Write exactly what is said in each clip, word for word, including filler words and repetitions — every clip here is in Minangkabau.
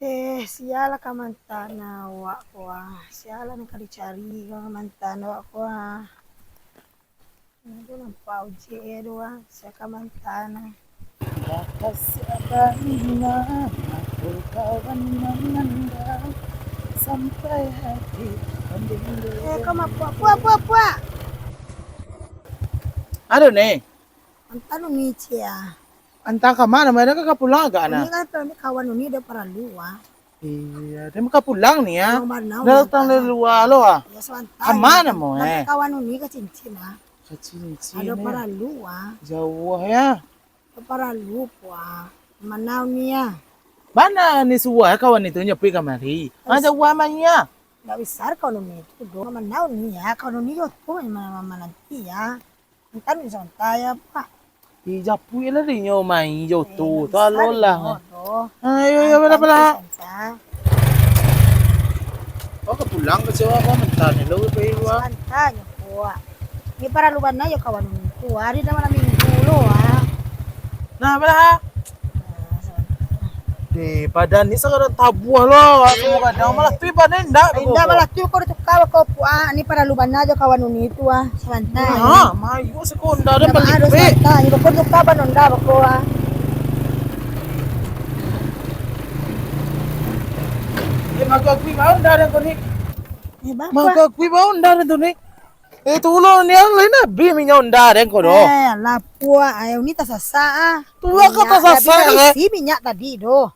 Eh, sia lah ka mantan awak ko ah. Sia lah nan ka dicari ka mantan awak ko ah. Aduh, nampak ojek e tu ah. Sia ka mantan ah. Bakasiah bana, aku kawan mangandang, sampai hati kambing. Eh, kau mah puak, puak, puak, puak. Aduh, ni. Mantan uni cia. Antah ka ma, mah ka pulang agak nah. Uni kan kawan uni ado paralu ah. Iyo, dia ka pulang ni ah. Dah datang dari lua lo ah. Ka ma mah eh? Kawan uni ka cincin ah. Ka cincin. Ado paralu ah. Jauah ya. Ado paralu puak. Mana uni ah? Mana ni suah kawan itu nyapi kamari? Ah, jauah mah iya. Ndak bisa kawan uni itu doh. Mana uni ah? Kawan uni yo tu mana nanti ya. Entah ni santai apa. Ih, japuik lah dinyo main jo tu. Talolah. Ayo, ayo, bala, bala. Kau ka pulang ka sewa kau mentah ni lo pai lua. Santai nyo puak. Ni paralu bana jo kawan tu. Hari dah malam minggu lo ah. Nah, bala. Deh, badan ni sagadang tabuah lo. Aku kadang malah tu badan indak. Indak malah tu kau ditukar kau puak. Ni paralu bana jo kawan uni tu ah. Sabanta. Ha, mayu siko onda dah balik. Sabanta, ni bako tukar ban onda bako ah. Eh, magagui ba onda den ko ni. Eh, bapa. Magagui ba onda den tu ni. Eh, tulung ni, lain abih minyak onda den ko doh. Eh, alah puak, eh, uni tasasak ah. Tulung kau tasasak eh. Isi minyak tadi doh.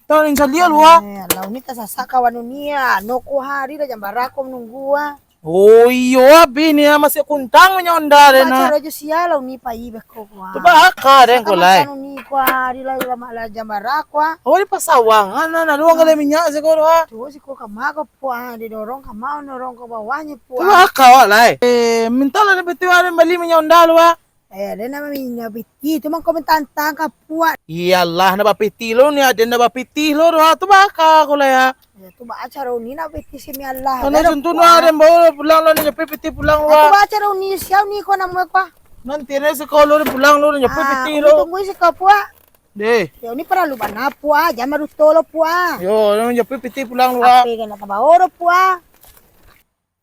Tau ning caliak lu ah. Eh, alah, uni tasasak kawan uni ah. Anu ko hari dah jam bara ko manunggu ah. Oh iyo, abih ni ah, masih kuntang nyo onda den ah. Caro jo sia lah uni pai beko ko ah. Tu baka den ko lai. Mantan uni ko ah, hari lah lama lah jam bara ko ah. Oh, di pasawangan ah, nah, luang galeh minyak siko tu ah. Tu siko kama ko puak ah, didorong kama, dorong ka bawah nyo puak. Tu baka awak lai. Eh, mintalah den betul ah, den bali minyak onda lu ah. Eh, ado nan minyak pitih tu mangko mentantang ka puak. Iyolah, nak bapitih lo ni, ado nak bapitih lo doh, tu baka ko lah ya. Ya, tu baa caro ni nak pitih si mi alah. Kalau contoh doh, ado bawa pulang lo, nyapi pitih pulang lo. Tu baa caro ni, siau ni ko namo ko. Nanti ni sekolah ni pulang lo, nyapi pitih lo. Tunggu siko puak. Deh. Ya, ni paralu bana puak, jan maruto lo puak. Yo, nyapi pitih pulang lo. Ape kena tabawa lo puak.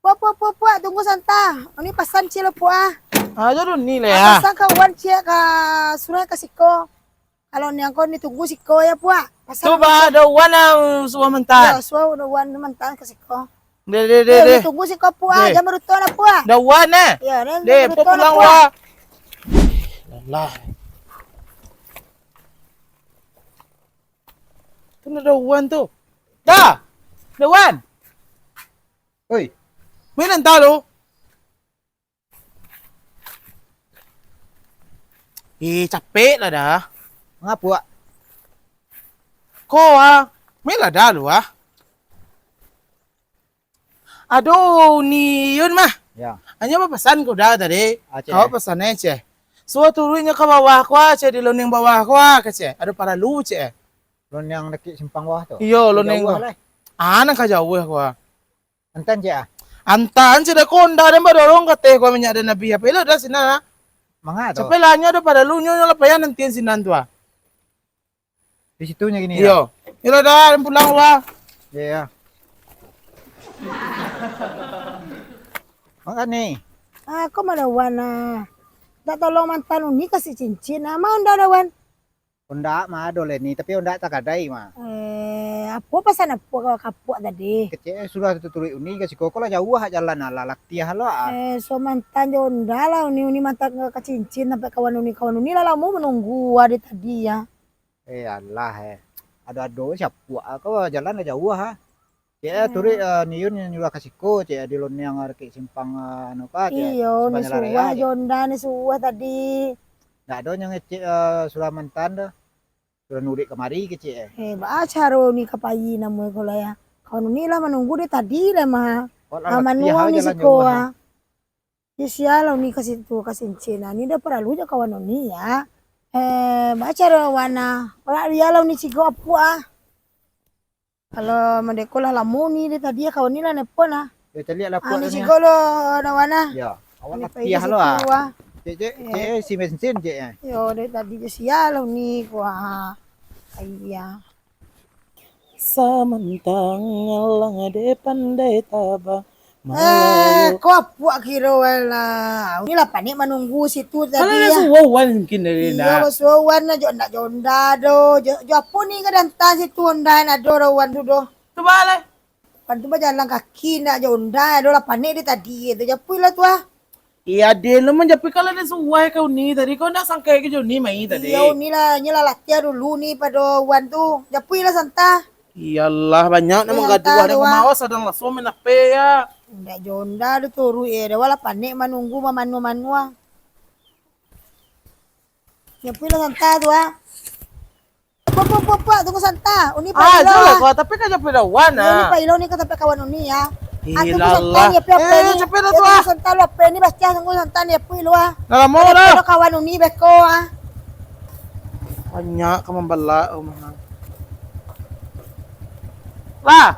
Puak, puak, puak, puak, tunggu santa. Uni pasan ciek lo puak ah. Ah, jo dulu ni lah ya. Pasan ka wan ciek ka surau ka siko. Kalau ni angko ni tunggu siko ya puak. Pasan. Tu ba, ado wan ah, suah mantan. Ya, suah ado wan mantan ka siko. Deh, deh, deh, deh. Tunggu siko puak ah, jan maruto lah puak ah. Ado wan eh. Ya, deh, pulang puak. Lah. Tu ado wan tu. Dah. Ado wan. Oi. Main entah lo. Eh, capek lah dah. Mangapo, Wak? Ko ah, main lah dah lu ah. Aduh, ni Yun mah. Ya. Hanyo bapasan ko dah tadi. Aceh. Kau pasan eh, Ceh. Suruah turuiknyo ka bawah ko ah, Ceh, di londeng bawah ko ah, ka Ceh. Ado paralu, Ceh. Londeng dakek simpang bawah tu? Iyo, londeng ko. Ah, nan ka jauah ko ah. Antaan ciek ah? Antaan ciek dah ko, onda den badorong kateh ko minyak den abih. Apo elok dah sinan ah. Manga tu? Capek lah nyo dah, pado lu nyo, nyo lah payah nantian sinan tu ah. Di situ nyo kini. Iyo. Elok dah, den pulang lu ah. Iyo, iyo. Manga ni. Ah, ko ma dah wan ah. Dak tolong mantan uni kasih cincin ah. Ma onda dah wan. Onda mah ado lai ni, tapi onda takadai mah. Eh, apo pasan apo ka kapuak tadi? Kecek suruah tuturuik uni ka siko, ko lah jauah jalan, alah latiah lo ah. Eh, so mantan jo onda lah uni, uni mantan ka cincin sampai kawan uni, kawan uni lah lamo manunggu ah dari tadi ah. Eh, alah eh. Ado-ado siapuak ah, ko jalan lah jauah ah. Cek ah, turuik ah, ni Yun nyuruah ka siko, cek ah, di londeng ah, dakek simpang ah, anu ka, cek ah, iyo, ni suruah jo onda ni suruah tadi. Ndak ado nyo ngecek ah, suruah mantan doh. Suruah nuruik kamari kecek eh. Eh, baa caro ni ka pai namo ko lah ya. Kawan uni lah manunggu dari tadi lah mah. Manu ah ni siko ah. Yo sia lah uni ka situ ka cincin ah. Ni dah paralu jo kawan uni ya. Eh, baa caro wan ah. Olah dia lah uni siko apuak ah. Kalau mandeko lah lamo ni, dari tadi kawan ni lah nelpon ah. Yo, caliak lah puak ni. Siko lo, dah wan ah. Yo, awak latiah lo ah. Cek, cek, cek, si mesin cek eh. Yo, dari tadi jo sia lah ni ko ah. Iya. Samantang alang dek pandai tabang. Eh, Malayo. Ko apuak kiro lah. Uni lah panek manunggu situ tadi. Kalau lah ya. Suah wan mungkin dari. Iyo, nak. Lah suah wan lah, jo ndak jo onda do. Jo, jo apo ni ka danta situ onda nan ado do wan tu do. Tu baa lai. Wan tu bajalan kaki ndak jo onda do lah panek di tadi tu. Japuik lah tu ah. Iyo, ade lo manjapuik kalau ado suah ka uni tadi. Kau ndak sangka ka jo uni mai tadi. Iyo, uni lah, nyo lah latiah dulu ni pado wan tu. Japuik lah santa. Iyolah, banyak nan manggaduah dek mamawas, sadang laso main H P ya. Indak jo onda tu turuik, eh, dah lah panek manunggu mamanua-manua. Nyapuilah santa tu ah. Puak, puak, puak, puak, tunggu santa. Uni pailo ah. Tapi kan capek dawan ah. Uni pailo ni ka tampek kawan uni ya. Ah, tunggu santa ni, api-api ni. Eh, capek dah tu ah. Tunggu santa lu, api ni baca, tunggu santa ni, api lu ah. Dah lamo dah. Kawan uni beko ah. Banyak ka mambalak rumah. Lah.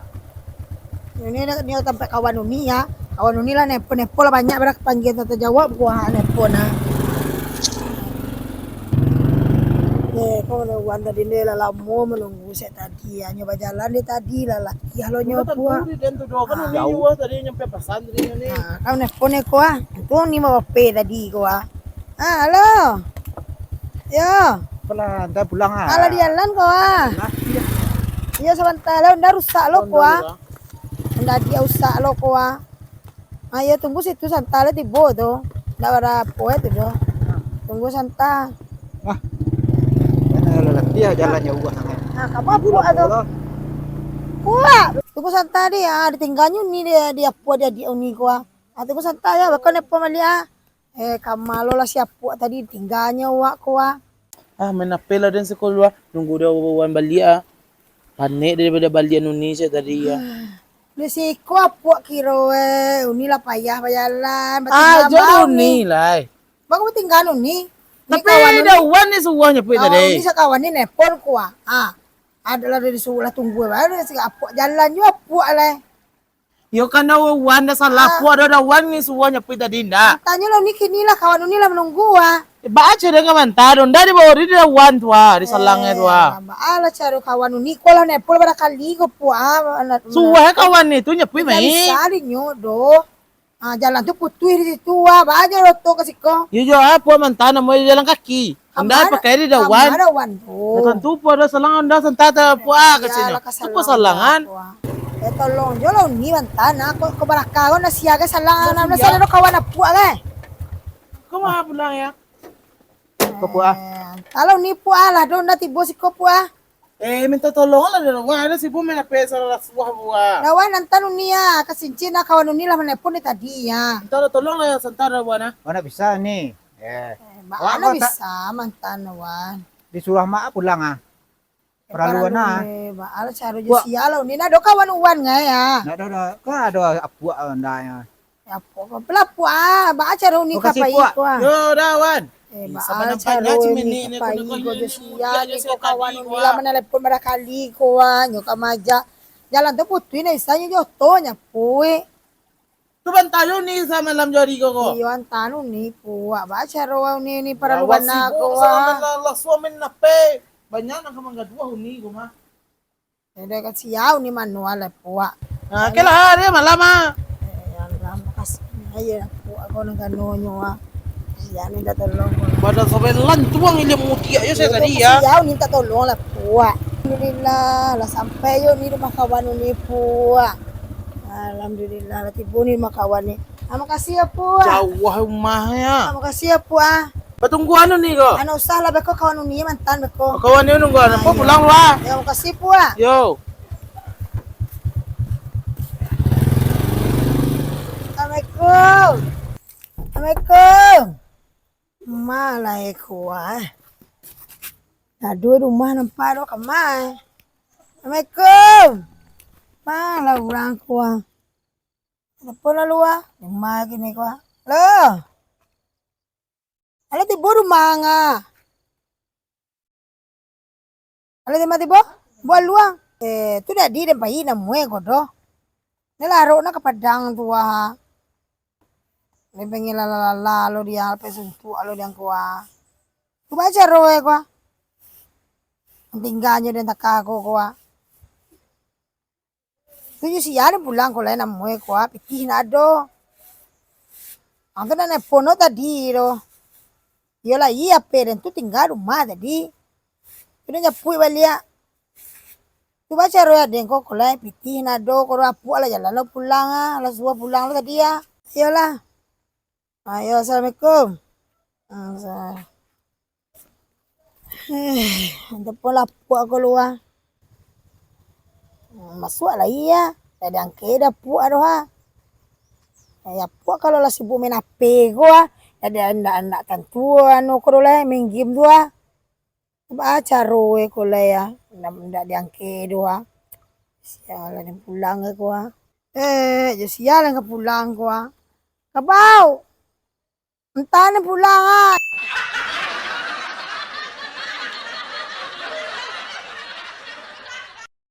Ini dah, ni tampek kawan uni ya. Kawan uni lah nepo-nepo lah banyak bara panggilan tak tajawab gua nepo nah. Eh, kau lah wan tadi ni lah lamo manunggu sek tadi ya. Nyo bajalan deh tadi lah latiah lo nyo puak. Kan uni tadi nyampe pasan tadi ni. Ah, kau nepo neko ah. Tu ni mau pe tadi kau ah. Ah, halo. Yo. Apalah, anda pulang ah. Alah di jalan ko ah. Lah, iyo. Iyo, sabanta lo, ndak rusak lo ko ah. Ndak dia rusak lo ko ah. Ayo tunggu situ santa lah tibo tu. Ndak ada apo eh tu doh. Tunggu santa. Wah. Kan lah latiah jalan jauah sangat. Ah, kamu apo tu? Kuat. Tunggu santa dia, ah, ditinggalnyo ni dia, dia apo dia di uni ko ah. Ah, tunggu santa ya, bakal nepo maliak ah. Eh, ka ma lo lah si apuak tadi, tingganyo awak ko ah. Ah, main H P lah den siko lu ah. Nunggu dah wan baliak ah. Panek daripado baliak uni cak tadi ah. Di siko apuak kiro eh, uni lah payah bajalan. Ah, jo uni lai. Bang, batingga uni. Tapi dah wan ni suahnyo pi tadi. Uni sakawan ni nepon ko ah. Ah, adalah dari sulah tunggu baru si apuak jalan jo apuak lai. Yo, kan dah wan dah salah, apuak dah wan ni suahnyo pi tadi ndak? Tanyo lah uni kini lah, kawan uni lah manunggu ah. Eh, baa caro dengan manta tu, ndak dibawa di dah wan tu ah, di salangnyo tu ah. Baa lah caro kawan uni, ko lah nepol bara kali ko puak ah. Suah kawan ni tu nyapuik mai. Bisa dinyo doh. Ah, jalan tu putuih di situ ah, baa jo roto ka siko. Yo jo ah, puak manta namo jalan kaki. Onda pakai di dawan. Dawan tu. Tantu puak ado salang onda santa ta puak ah, kasinyo. Tu puak salangan. Eh, tolong jo lah uni bantan ah. Ko, ko baraka ko nasiaga salang, nasiaga kawan apuak lai. Ko ma pulang ya? Ko puak ah. Kalau ni puak ah lah, do ndak tibo siko puak ah. Eh, minta tolong lah dari dawan, ada sibuk main H P salah suah buah. Dawan, antan uni ah, ka sincin ah, kawan uni lah manelpon dari tadi ah. Minta tolong lah, santa dawan ah. Mana bisa ni? Eh, baa lah bisa mantan wan. Disuruah mak pulang ah. Paralu wan ah. Baa lah caro jo sia lah uni. Nak do kawan wan ngai ah. Nak do do. Kan ado apuak wan dah ya. Apo ko pelapuak ah. Baa caro uni ka pai ko ah. Yo dawan. Eh, baa caro uni ka pai ko jo sia ni ko kawan uni lah manelpon bara kali ko ah. Nyo ka majak. Jalan tu putuih ndak bisa nyo jo oto nyapuik. Tu bantalu ni samalam jo ari ko ko. Iyo, antalu ni puak. Baa caro uni ni paralu bana ko ah. Lah suami nape? Banyak nan ka manggaduah uni ko mah. Dah ka siau ni manual lah puak. Nah, oke lah, dia malam ah. Eh, ya Allah, makasih. Ayo lah puak ko nan kanonyo ah. Iya, minta tolong. Badan sampai lantuang ilia mudiak yo saya tadi ya. Siau minta tolong lah puak. Alhamdulillah, lah sampai yo ni rumah kawan ni puak. Alhamdulillah, lah tibo ni rumah kawan ni. Ah, makasih ya puak. Jauah rumah ya. Ah, makasih ya puak ah. Batunggu anu ni ko. Anu usah lah beko kawan uni mantan beko. Kawan ni nunggu anu pulang lah. Ya, makasih puak. Yo. Assalamualaikum. Assalamualaikum. Ma lah eko ah. Ado rumah nampak do kama eh. Assalamualaikum. Ma lah urang ko ah. Telepon lalu ah. Rumah kini ko ah. Lo. Alah tibo rumah nga. Alah tibo-tibo buah luang. Eh, tu tadi den pai namue ko doh. Ni larok nak ka Padang tu ah. Den pengen lala-lala lo diang, lepas suntuk lo diang ko ah. Tu baca roe ko ah. Tingganyo den takah ko ko ah. Tu jo sia den pulang ko lai namonyo ko, ah, pitih ndak ado. Ang tu ndak nelpon doh tadi tu. Iyolah, iyo, P den tu tingga rumah tadi. Tu den japuik baliak. Tu baa caro aden ko, ko lai pitih ndak ado, ko apuak lah jalan lo pulang ah, lah suruah pulang lo tadi ah. Iyolah. Ayo, assalamualaikum. Ah, sa-, eh, telepon lah apuak ko lua. Hmm, masuak lai ah. Dak diangkek doh apuak doh ah. Eh, apuak kalau lah sibuk main H P ko ah. Dak, dak, dak tantu anu ko doh lai, main game tu ah. Baa caro e ko lai ah. Ndak, ndak diangkek doh ah. Sia lah den pulang e ko ah. Eh, jo sia lah ka pulang ko ah. Kabau. Antah den pulang ah.